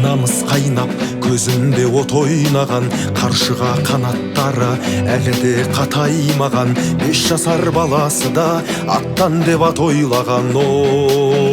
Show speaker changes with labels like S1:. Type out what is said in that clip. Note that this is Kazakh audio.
S1: Намыс қайнап, көзінде от ойнаған, қаршыға қанаттары әлі де қатаймаған. 5 жасар баласы да аттан деп ат ойлаған. Ой.